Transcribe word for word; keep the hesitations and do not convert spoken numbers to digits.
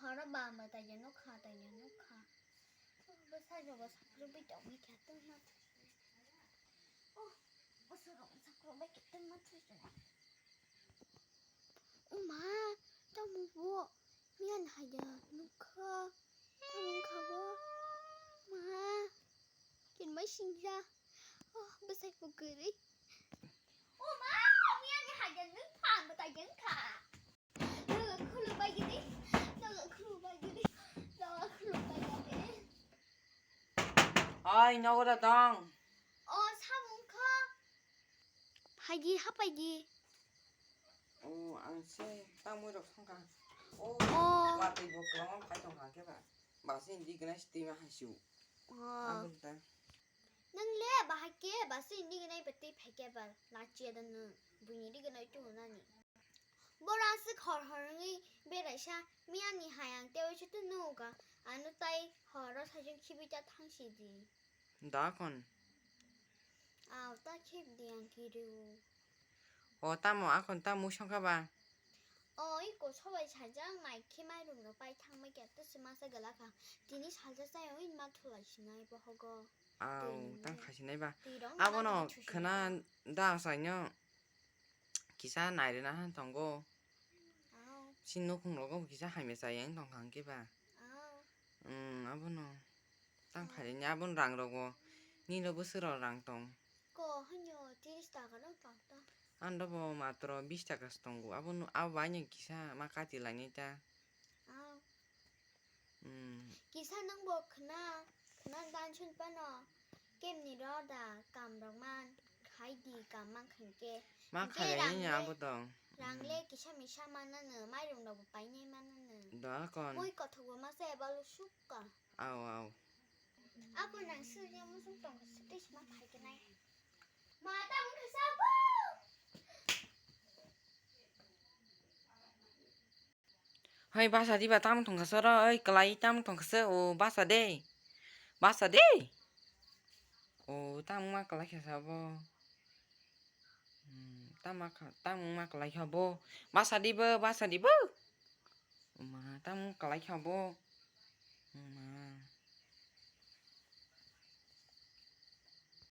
Oro ba mwtai je nukha, tai je nukha. Oh, bwsai rok bo sakrubui tongwi khe tongma thwi. Oh, bwsai rok bo sakrubui khe tongma thwi. O ma, tamo bo miyan haya nukha. Tamo wngkha bo. Ma, kinbai singja. Oh, bwsai bo kwrwi. O ma, miyan haya nukha, mwtai je wngkha. Nogo khuluk bai gidi, nogo khuluk bai gidi, nogo khuluk bai gidi. Oi, nogo da tong. O, samung kho. Phaidi, hapaidi. O, ang se tangmui rok songkha. O, o. Watwi bo kwlangma phai tongkha khe ba. Basi indi gwnai sitwi ma haisu. O. Aboni ta. Nwng le bahai khe basi indi gwnai betwi phai khe ba. Lachiya da nwng. Buini ri gwnai tu nani. Bora aswk hor hor wngwi beraisa miyani hai ang tei waisa tei nugo ka, ano tai horo sajwk khibi ta thangsi di. Da kon? Aw, ta khib di ang kiri o. O, tamo akon tamo songkha ba? O, iko sobai sajak mai khe mairum rok pai thangbai khe tei se masa gala kha. Tini salsa chai o, in ma thulai sinai bohogo. Aw, tang khasinai ba. Abono khwna da saino. Kisa nairwna han tongo. Aw. Chini nukhung rogo kisa hamya chaya wng tongkha hwnkhe ba. Aw. Umm, abono. Tang khaini abono rang rogo. Nini bwswk rok rang tong. Ko hanyo tiris taka rok tong ta. Ano bo matro bis taka se tongo. Abono, abo bai no kisa ma kati lainai ta. Aw. Hmm. Kisa nwng bo khna, khna dan chun pano kemni ro da kam rok man khai di kam man khan ke. Ma khailai ni abo tong. Rang le kisa misa manano, mairum rok bo painai manano. Da kon. Mui kothok bo ma se balu suk ka. Aw, aw. Ako nang suri musung tong suri ma khai ke nai. Ma ta mung kasa bo. Hoi, basa di ba, tamo tongkha soro, oi, kwlai tamo tongkha se, o, basa de. Basa de. O, tamo ma kwlai kha sabo. Hmm, tamo kha, tamo ma kwlai kha bo. Basa di bo, basa di bo. Ma, tamo kwlai kha bo. Ma.